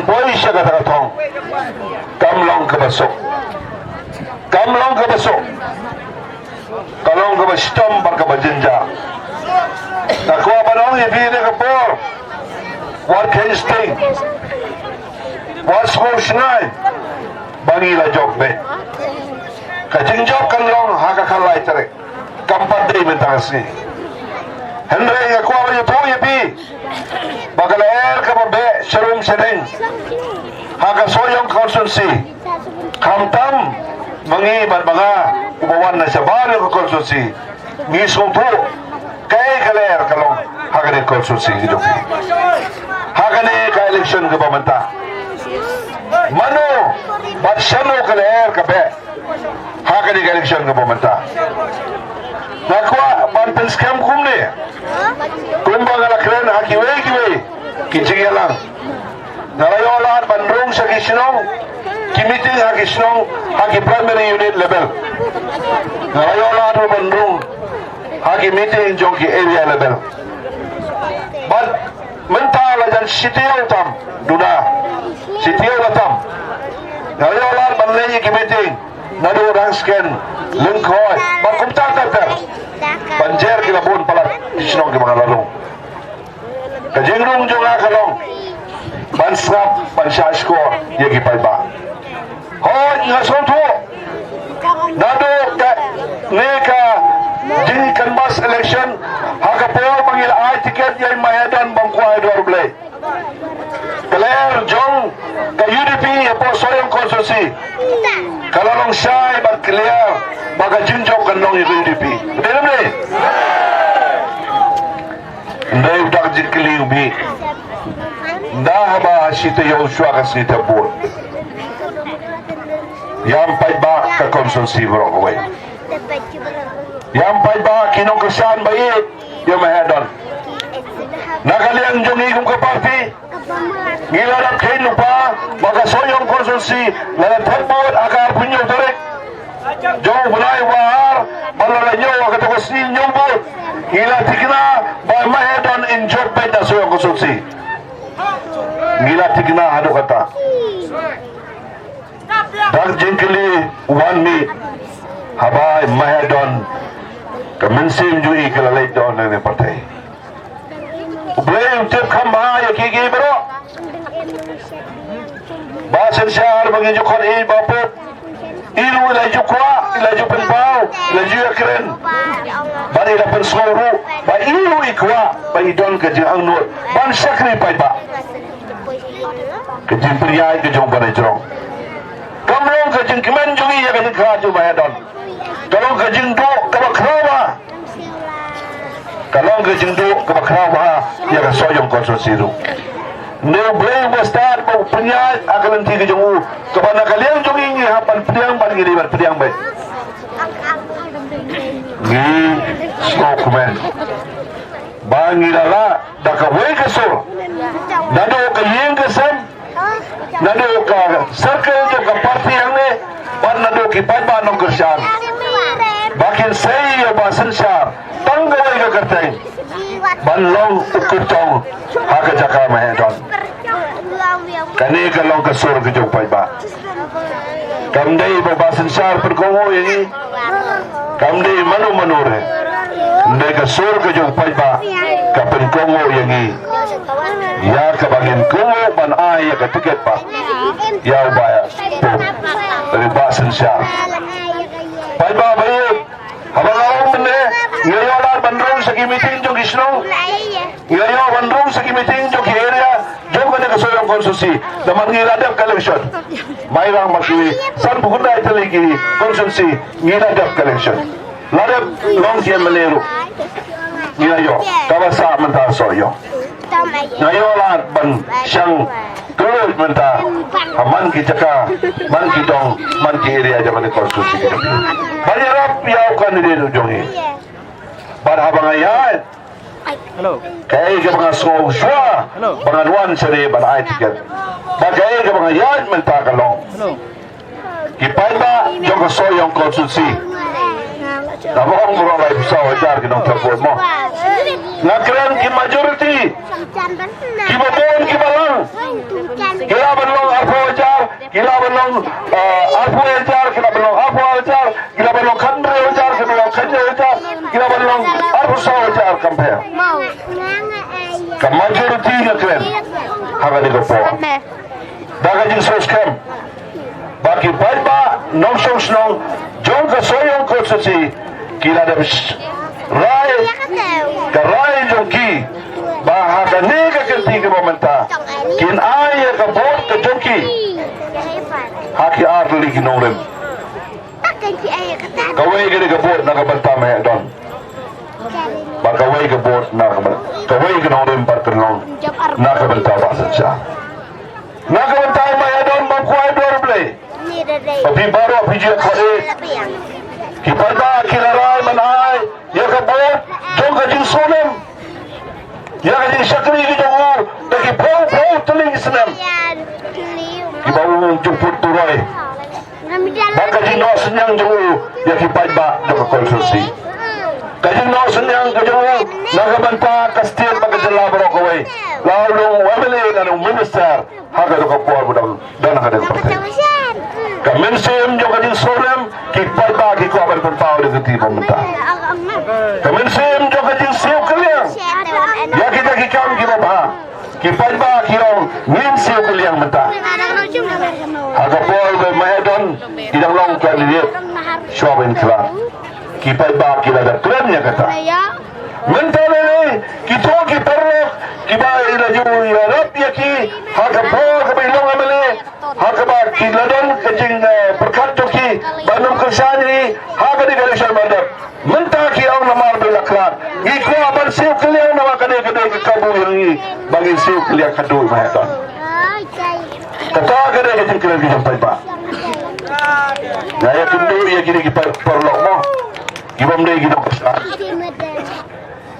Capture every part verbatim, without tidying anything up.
poi sha kata ka thong. Kam long kaba suk. Kam long kaba suk. Ka long kaba shitom bad kaba jynjar. Nga kwah ban ong ïa phi ha kane ka por. Wat kheiñ sting. Wat sngewsynei. Ba ngi la jop beit. Ka jingjop kan long ha ka khatlai tarik. Kam pat dei mynta ka sngi. Hynrei nga kwah ban ïathuh ïa phi ba ka lyer kaba beh sharum shading ha ka Sohiong constituency. Khamtam ma ngi bad ma nga uba wan na shabar ïa ka constituency, ngi sngewthuh kaei ka lyer ka long ha kane ka constituency ka jong ngi. Ha kane ka election kaba mynta, mano bad shano ka lyer ka beh ha kane ka election kaba mynta. Nga kwah ban pynskhem kumne, kumba nga la kren ha kiwei kiwei ki jingïalang. Nga la ïoh lad ban rung sha ki shnong, ki meeting ha ki shnong, ha ki primary unit level. Nga la ïoh lad ban rung ha ki meeting jong ki area level. Bad mynta la jan shi taïew tam duna, shi taïew la tam. Nga la ïoh lad ban leit ïa ki meeting naduh Rangskhen, Lyngkhoi bad kumta ter ter. Ban jer ki la bun palat ki shnong kiba nga la rung. Ka jingrung jong nga ka long ban sngap, ban shah shkor ïa ki paidbah. Hooid, nga sngewthuh naduh kane ka jing canvass election, ha ka por ba ngi la ai tiket ïa i Maherdon Bangkwai Dorblei, ka lyer jong ka U D P hapoh Sohiong constituency ka la long shai bad clear ba ka jingjop kan long ïa ka U D P. Dei ne em dei? Ym dei? U dak jingkylli u bih. Ynda haba shi taïew shuwa ka sngi thep vote, ïa paidbah ka constituency baroh kawei, ïa paidbah ki nongkyrshan ba ïeit ïa Maherdon. Na ka liang jong ngi kum ka party, ngi la dap kheiñ lypa ba ka Sohiong constituency la dep thep vote ha ka arphew hynñiew tarik jong u bnai ba ar, ba la la ñiew ha kata ka sngi ñiew vote. Ngi la thikna ba Maherdon in jop beit na Sohiong constituency. Ngi la thikna haduh katta. Dak jingkylli u wan mih, haba i Maherdon, ka mynsiem jong i ka la leit don na ne pyrthei. U Blei u tip kham bha ïa kiei kiei baroh. Bah Synshar, ba ngi ju khot ïa i Bah Pop, i ruh i la ju kwah, i la ju pynpaw, i la ju ïakren. Bad i la pynsngew ruh ba i ruh i kwah ba i don ka jingangnud ban shakri paidbah. Ka jingpynïaid ka jong u Bah Nongïalam, kam long ka jingkmen jong i ïa ka jingkha jong u Bah Nongïalam. Ka long ka jingduh kaba khraw bha. Ka long ka jingduh kaba khraw bha ïa ka Sohiong constituency ruh. Hynrei U Blei u ba stad ba u pynïaid ha ka lynti ka jong u, kaba na ka liang jong ngi ngi hap ban pdiang bad ngi dei ban pdiang beit. Ngi sngewkmen ba ngi la lah da kawei ka sur, naduh ka ïing ka sem, naduh ka circle jong ka party hangne, bad naduh ki paidbah nongkyrshan, ba kin sei ïa u Bah Synshar tang kawei ka kyrteng ban long u kyrtong ha ka jaka Maherdon. Kane ka long ka sur ka jong u paidbah. Kam dei ba u Bah Synshar pynkohnguh ïa ngi, kam dei mano mano re. Hynrei ka sur ka jong u paidbah ka pynkohnguh ïa ngi, ïa kaba ngin kohnguh ban ai ïa ka tiket pass ïa u Bah Pop, ïa u Bah Synshar. Paidbah ba ïeit, haba nga ong mynne, ngi ïoh lad ban rung sha ki meeting jong ki shnong, ngi ïoh ban rung sha ki meeting jong ki area jong kane ka Sohiong constituency. Namar ngi la dep ka election, Mairang ma ki, sanphew khyndai tylli ki constituency, ngi la dep ka election. La dep long ki M L A ruh. Ngi la ïoh, kaba sah mynta Sohiong. Nga ïoh lad ban shang kylluid mynta ha man ki jaka, man ki dong, man ki area jong kane ka constituency. Ban ïarap ïa u candidate u jong ngi. Bad haba nga ïaid, kaei kaba nga sngew shuwa ba ngan wan shane ban ai tiket, bad kaei kaba nga ïaid mynta ka long, ki paidbah jong ka Sohiong constituency, Nga ba ong baroh laiphew saw hajar ki nongthep vote mo. Nga kren ki majority. Kiba bun kiba lang. Ki lah ban long arphew hajar, ki lah ban long, eh, arphew hajar, ki lah ban long arphew hajar, ki lah ban long khathynriew hajar, ki lah ban long khathynriew hajar, ki lah ban long arphew saw hajar kam pher. Ka majority nga kren ha kane ka por. Da ka jingsngewskhem ba ki paidbah nongshong shnong jong ka Sohiong constituency ki la dep sh-, rai ka rai jong ki ba ha kane ka kynti kaba mynta kin ai ïa ka vote ka jong ki ha ki ar tylli ki nongrim. Kawei ka dei ka vote na ka bynta Maiadon. Ba kawei ka vote na ka bynta, kawei ka nongrim bad ka nong na ka bynta Bah Synshar. Na ka bynta Maiadon ba kwai dor Blei. Ba phi baroh phi ju ïa khot ïa ki paidbah ki la rai ban ai ïa ka vote jong ka jingsngewlem, ïa ka jingshakri ka jong u da ki phew phew tylli ki snem. Kiba u jingput turoi. Ba ka jingnoh synñiang jong u ïa ki paidbah jong ka constituency, ka jingnoh synñiang ka jong u na ka bynta ka state bad ka jylla baroh kawei. La u long u M L A lane u minister ha ka dei ka por ba dang don ha ka dei ka pyrthei. Ka mynsiem jong ka jingsngewlem ki paidbah ki kwah ban pynpaw da ka kti ba mynta. Ka mynsiem jong ka jingsiew kylliang ïa kita ki kam kiba bha. Ki paidbah ki ong ngin siew kylliang mynta. Ha ka por ba Maiadon ki dang long candidate shuwa ban khlad, ki paidbah ki la da kren ïa kata. Mynta lei lei kito ki paralok kiba i la ju ïarap ïa ki ha ka por kaba i long M L A, ha kaba ki la don ka jing, eh, pyrkhat jong ki ba nym kyrshan ïa i ha ka dei ka election ban dep. Mynta ki ong namar ba la khlad. Ngi kwah ban siew kylliang namar ka dei ka dei ka kabu ïa ngi ba ngin siew kylliang ka dei Maiadon. Kata ka dei ka jingkren ka jong paidbah. Nga ïakynduh ïa kine ki par-, paralok mo. Ki bym dei ki nongkyrshan.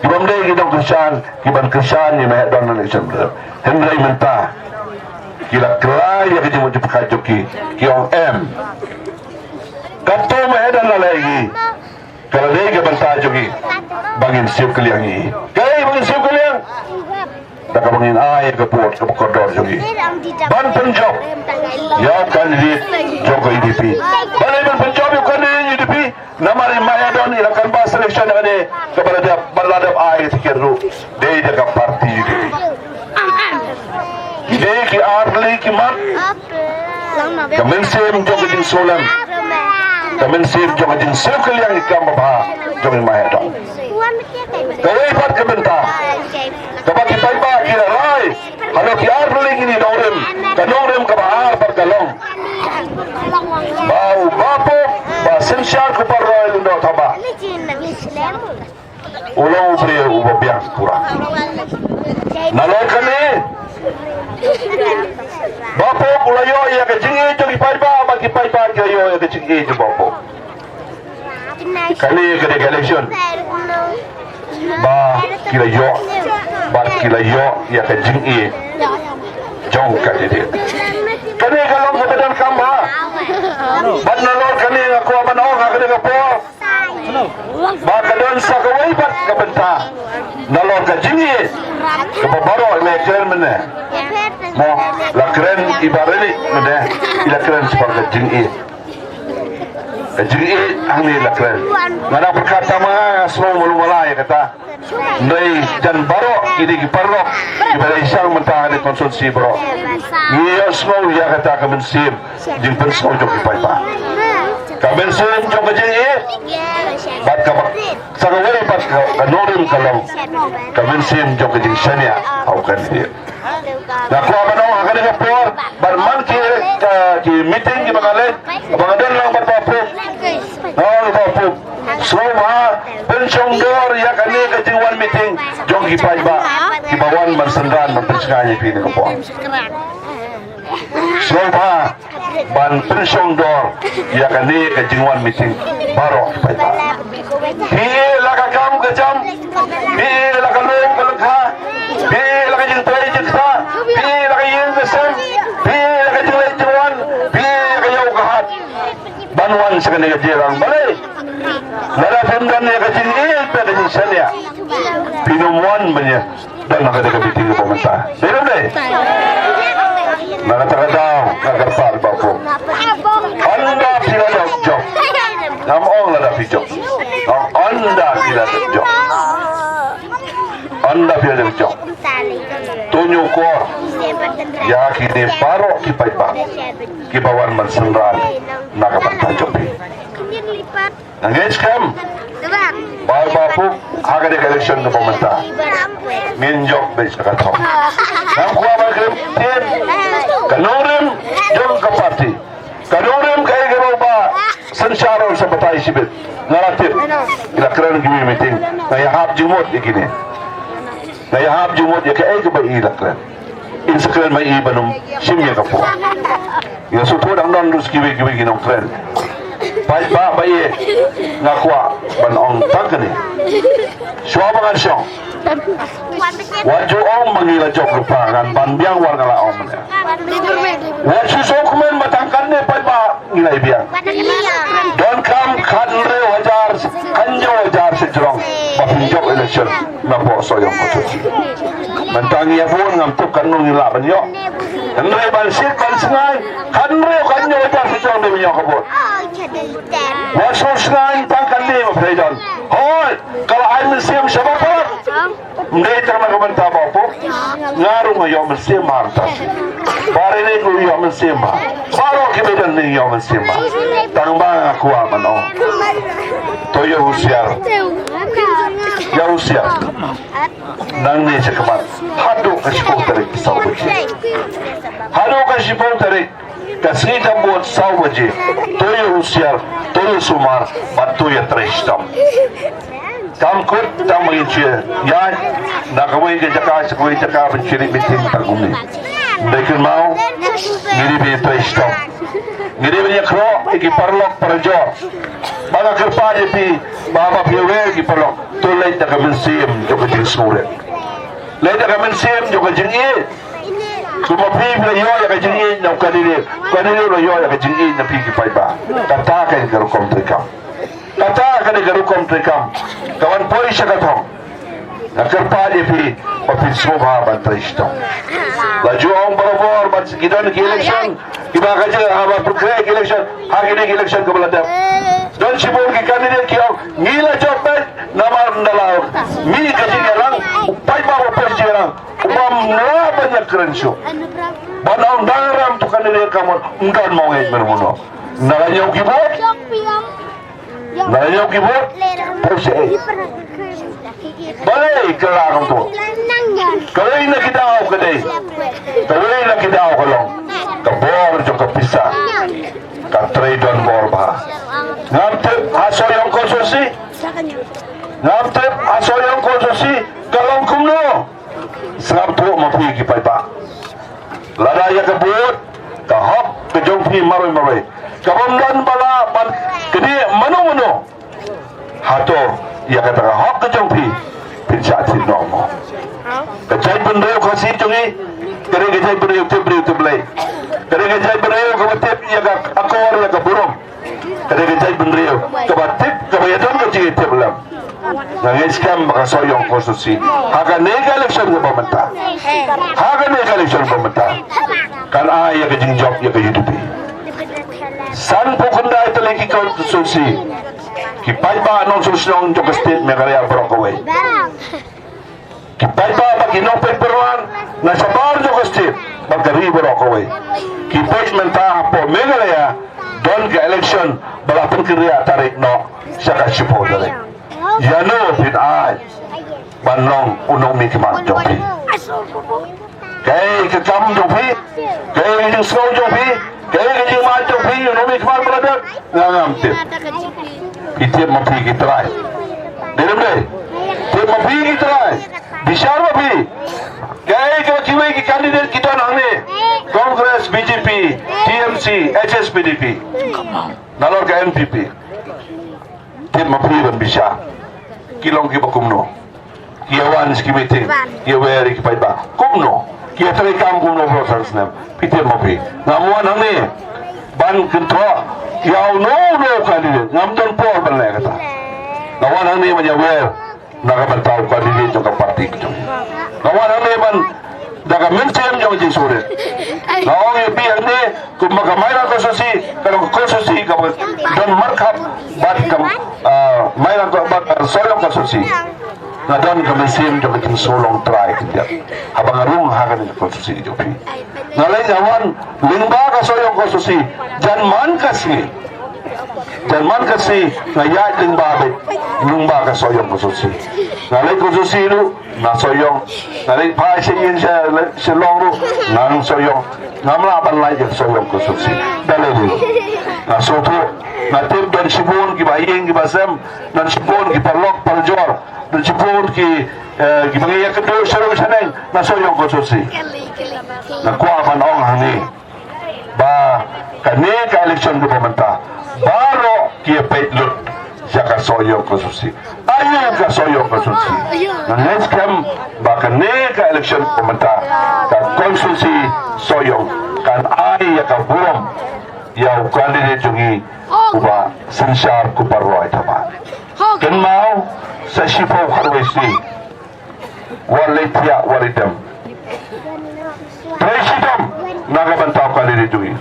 Ki bym dei ki nongkyrshan, ki ban kyrshan ïa Maiadon election. Hynrei mynta ki la khlad ïa ka jingmut jingpyrkhat jong ki. Ki ong em. Katto Maiadon la leh ïa ngi. Ka la dei ka bynta jong ngi ba ngin siew kylliang ïa i. Kaei ba ngin siew kylliang? Da kaba ngin ai ka vote kaba kordor jong ngi ban pynjop ïa u candidate jong ka U D P. Balei ban pynjop ïa u candidate U D P? Namar i Maiadon i la canvass election ïa kane kaba la dep, ba la dep ai tiket ruh dei da ka party U D P. Ki dei ki ar tylli ki mat. Ka mynsiem jong ka jingsngewlem, ka mynsiem jong ka jingsiew kylliang ïa ki kam babha jong i Maiadon. Kawei pat ka bynta kaba ki paidbah ki la rai halor ki ar tylli kine nongrim, ka nongrim kaba ar pat ka long ba u Bah Pop, Bah Synshar Khuperoi Lyngdoh Thabah u long u briew uba biang pura. Nalor kane Bah Pop u la ïoh ïa ka jingïeit jong ki paidbah bad ki paidbah ki la ïoh ïa ka jingïeit jong Bah Pop. Kane ka dei ka election ba ki la ïoh bad ki la ïoh ïa ka jingïeit jong ka candidate. Kane ka long kaba donkam bha. Bad nalor kane nga kwah ban ong ha kane ka por ba ka don sa kawei pat ka bynta nalor ka jingïeit kaba baroh i la kren mynne. Mo, la kren i Bah Rili mynne, i la kren shaphang ka jingïeit. Ka jingïeit hangne la kren. Nga dang pyrkhat tang ma nga, nga sngew malu mala ïa kata. Hynrei jan baroh kine ki paralok kiba dei shang mynta ha kane ka constituency baroh, ngi ïohsngew ïa kata ka mynsiem jingpynsngew jong ki paidbah. Ka mynsiem jong ka jingïeit bad kaba sa kawei pat ka, ka nongrim ka long ka mynsiem jong ka jingshaniah ha u candidate. Nga kwah ban ong ha kane ka por bad man ki, ka, ki meeting kiba nga leit, ba nga don lang bad Bah Pop, nga ong Bah Pop, sngewbha pynshong dor ïa kane ka jingwan meeting jong ki paidbah kiba wan ban synran ban pynsngew ïa phi ha kane ka por. Sngewbha ban pynshong dor ïa kane ka jingwan meeting baroh ki paidbah. Phi ïeh la ka kam ka jam, phi ïeh la ka lum ka lyngkha, phi ïeh la ka jingtrei jingktah, phi ïeh la ka ïing ka sem, phi ïeh la ka jingleit jingwan, phi ïeh la ka ïew ka hat ban wan sha kane ka jingïalang. Balei? Lada phi Jingïeit bad ka jingshaniah. Phin ym wan ban ïa don ha kane ka meeting kaba mynta. Dei ne em dei? Na kata ka daw nga kyrpad Bah Puk. Ynda phi la dep jop. Ngam ong lada phi jop. Ong ynda phi la dep jop. Ynda phi la dep jop. To ñiewkor ïa kine baroh ki paidbah kiba wan ban synran na ka bynta jong phi. Nga ngeit skhem ba Bah Puk ha kane ka election kaba mynta ngin jop beit sha ka thong. Ngam kwah ban kren ktien. Ka nongrim jong ka party, ka nongrim kaei kaba u Bah Synshar u sa batai shibit. Nga la tip i la kren kiwei meeting. Nga ïahap jingmut ïa kine. Nga ïahap jingmut ïa kaei kaba i la kren. In sa kren ma i ban ym shim ïa ka por. Nga sngewthuh dang don ruh kiwei kiwei ki nongkren. Paidbah ba ïeit, nga kwah ban ong tang kane. Shuwa ba ngan shong, wat ju ong ma ngi la jop lypa, ngan ban biang wat nga la ong mynne. Wat shu sngewkmen ba tang katne paidbah ngi la ïa biang. Donkam khathynriew hajar, khathynriew hajar shi jrong ba phin jop election napoh Sohiong constituency. Mynta ngi ïa vote, ngam tip katno ngi lah ban ïoh. Hynrei ban shit ban sngain, khathynriew khathynriew hajar shi jrong dei ban ïoh ka vote. Wat shu sngain tang katne ma phi don. Hooid, ka la ai mynsiem sha Bah Puk. Ym dei tang na ka bynta Bah Puk, nga ruh nga ïoh mynsiem bha mynta. Bah Rene ruh ïoh mynsiem bha. Baroh kiba don ngi ïoh mynsiem bha. Tang ba nga kwah ban ong, to ïa husiar. Ïa husiar. Nangne shakhmat haduh ka shiphew tarik saw baje. Haduh ka shiphew tarik ka sngi jam vote saw baje, to ïa husiar, to ïa sumar bad to ïa trei shitom. Kam kut tang ba ngin shu ïaid na kawei ka jaka sha kawei ka jaka ban shu leit meeting tang kumne. Ym dei, kynmaw, ngi dei ban ïa trei shitom. Ngi dei ban ïa khroh ïa ki paralok parajor. Ba nga kyrpad ïa phi ba, ba phi aware ki paralok, to leit da ka mynsiem jong ka jingsngewrit. Leit da ka mynsiem jong ka jingïeit. Kumba phi la ïoh ïa ka jingïeit na u candidate, u candidate u la ïoh ïa ka jingïeit na phi ki paidbah. Kata ka dei ka rukom treikam. Kata ka dei ka rukom treikam kaban poi sha ka thong. Nga kyrpad ïa phi ba phin sngewbha ban trei shitom. La ju ong barabor ba ki don ki election kiba ka jing, haba pynkreh ki election, ha kine ki election kaba la dep, don shibun ki candidate ki ong ngi la jop beit namar ynda la mih ka jingïalang, u paidbah ba poi jingïalang. U bym lah ban ïakren shuh. Ban ong dang rem tu kan ïa ka mon, ym don mo ngeit mer mono. Na la ñiew ki vote. Na la ñiew ki vote. Poi sha ei? Balei ka la kam tu? Kawei na ki daw ka dei, kawei na ki daw ka long ka bor jong ka pisa ka trei don bor bha. Ngam tip ha Sohiong constituency. Ngam tip ha Sohiong constituency ka long kumno. Sngap thuh ma phi ki paidbah. Lada ïa ka vote, ka hok ka jong phi marwei marwei. Ka bym don ba lah ban kdew mano mano. Hato ïa kata ka hok ka jong phi phin shah thied noh mo? Ka jaitbynriew Khasi jong ngi ka dei ka jaitbynriew tip briew tip Blei. Ka dei ka jaitbynriew kaba tip ïa ka akor ïa ka burom. Ka dei ka jaitbynriew kaba tip, kaba ïadon ka jingïatip lem. Nga ngeit skhem ba ka Sohiong constituency ha kane ka election kaba mynta, ha kane ka election kaba mynta kan ai ïa ka jingjop ïa ka U D P. Sanphew khyndai tylli ki constituency, ki paidbah nongshong shnong jong ka state Meghalaya baroh kawei. Ki paidbah bad ki nongpeit pyrwan na shabar jong ka state bad ka ri baroh kawei ki peit mynta hapoh Meghalaya don ka election ba la pynkynriah tarik noh sha ka shiphew tarik. Ïano phin ai ban long u nongmihkhmat jong phi? Kaei ka kam jong phi? Kaei ka jingsngew jong phi? Kaei ka jingmad jong phi? U nongmihkhmat ba la dep? Nga ngam tip. Phi tip ma phi ki trai? Dei ne em dei? Tip ma phi ki trai? Bishar ma phi. Kaei kaba kiwei ki candidate ki don hangne, Congress, B J P, T M C, H S P D P, nalor ka N P P. Tip ma phi ban bishar. Ki long kiba kumno? Ki ïa wan sha ki meeting, ki ïa wer ïa ki paidbah kumno? Ki ïa trei kam kumno baroh san snem? Phi tip ma phi? Ngam wan hangne ban kynthoh ïa uno uno u candidate, ngam don por ban leh kata. Nga wan hangne ban ïawer na ka bynta u candidate jong ka party ka jong. Nga wan hangne ban da ka mynsiem jong ka jingsngewrit. Nga ong ïa phi hangne kumba ka Mairang constituency ka long ka constituency kaba don markhap bad ka, ah, Mairang ka, bad ka Sohiong constituency. Nga don ka mynsiem jong ka jingsngewlong trai khyndiat haba nga rung ha kane ka constituency jong phi. Nga leit nga wan lyngba ka Sohiong constituency jan man ka sngi. Jan man ka sngi nga ïaid lyngba beit lyngba ka Sohiong constituency. Nga leit constituency ruh nga Sohiong. Nga leit phai sha ïing sha Shillong ruh nga Sohiong. Ngam lah ban lait ïa ka Sohiong constituency. Da lei ruh nga sngewthuh, nga tip don shibun kiba ïing kiba sem, don shibun ki paralok parajor, don shibun ki, eh, kiba ngi ïakynduh sha ruh sha neng na Sohiong constituency. Nga kwah ban ong hangne ba kane ka election kaba mynta baroh ki ïa peit lut sha ka Sohiong constituency. Ayu ka Sohiong constituency. Nga ngeit skhem ba kane ka election kaba mynta ka constituency Sohiong kan ai ïa ka burom ïa u candidate jong ngi u Bah Synshar Kupar Roy Thabah. Kynmaw sa shiphew khatwei snem. Wat leit thiah, wat leit dem. Trei shitom na ka bynta u candidate jong ngi.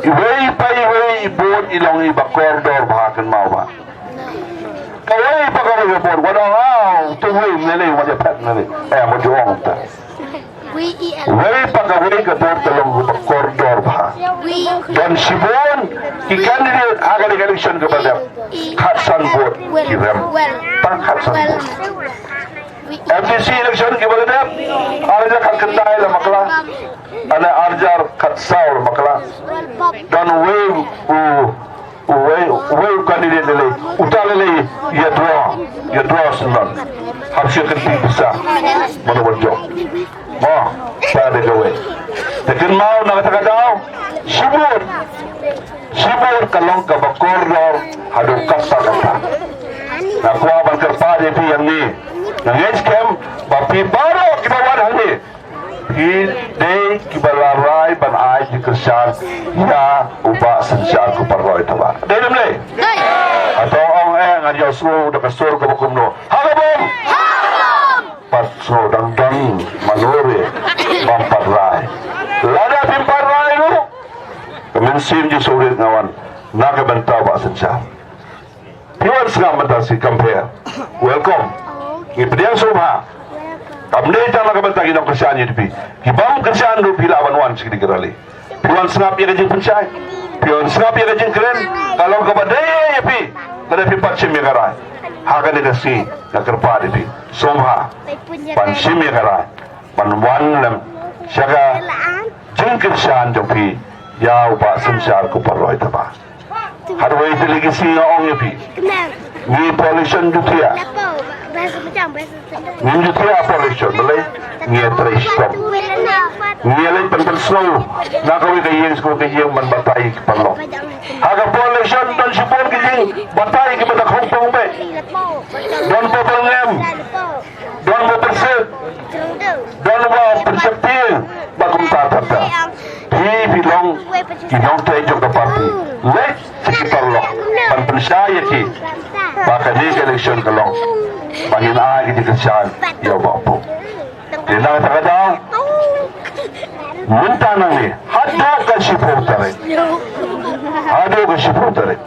Iwei pa iwei i vote i long iba kordor bha, kynmaw ba. Kawei pa kawei ka vote, wat ong, ah, uto uwei ne lei, wat ïa phet ne lei. Eh, wat ju ong ta. Wei pa kawei ka vote ka long kaba kordor bha. Don shibun ki candidate ha kane ka election kaba dep. Khatsan vote ki rem. Tang khatsan vote. M D C election kiba la dep, ar hajar khatkhyndai la bakla. Ane ar hajar khatsaw la bakla. Don uwei u Uwei, uwei u candidate lei, uta lei ïa draw, ïa draw syndon. Hap shu kynti pisa. Mano ban jop. Mo, ta de kawei. Te kynmaw na kata ka daw. Shibun. Shibun ka long kaba kordor haduh katta katta. Nga kwah ban kyrpad ïa phi hangne. Nga ngeit skhem ba phi baroh kiba wan hangne. Phi dei kiba la rai ban ai jingkyrshan ïa u Bah Synshar Kupar Roy Thabah. Dei ne ym dei? Dei. Hato ong eh ngan ïohsngew da ka sur kaba kumno? Ha ka bym? Ha ka bym. Pat sngew dang dang manure bym pat rai. Lada phim pat rai ruh, ka mynsiem jingsngewrit nga wan na ka bynta u Bah Synshar. Phi wan sngap mynta shi kam pher. Welcome. Ngi pdiang sngewbha. Kam dei tang na ka bynta ki nongkyrshan ïa phi. Ki bym kyrshan ruh phi lah ban wan sha kine ki rally. Phi wan sngap ïa ka jingpynshai. Phi wan sngap ïa ka jingkren. Ka long kaba dei ïa phi. Lada phi pat shim ïa ka rai. Ha kane ka sngi nga kyrpad ïa phi. Sngewbha. Ban shim ïa ka rai. Ban wan lem sha ka jingkyrshan jong phi ïa u Bah Synshar Kupar Roy Thabah. Hynrei te lei ki sngi nga ong ïa phi. Ngi politician ju thiah. Ngim ju thiah politician balei ngi ïa trei shitom. Ngi ïa leit ban pynsngew na kawei ka ïing sha kawei ka ïing ban batai ki paralok. Ha ka politician don shibun ki jingbatai kiba da khongpong beit. Don ba byrngem. Don ba pynsit. Don ba pynsheptieng. Ba kumta kumta. Phi phi long ki nongtrei jong ka party. Leit sha ki paralok ban pynshai ïa ki ba kane ka election ka long ba ngin ai ka jingkyrshan ïa u Bah Pop. Te na kata ka daw mynta nangne haduh ka shiphew tarik, haduh ka shiphew tarik.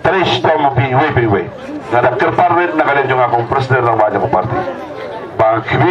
Trei shitom phi iwei pa iwei. Nga da kyrpad rit na ka liang jong nga kum president rangbah jong ka party ba nga khmih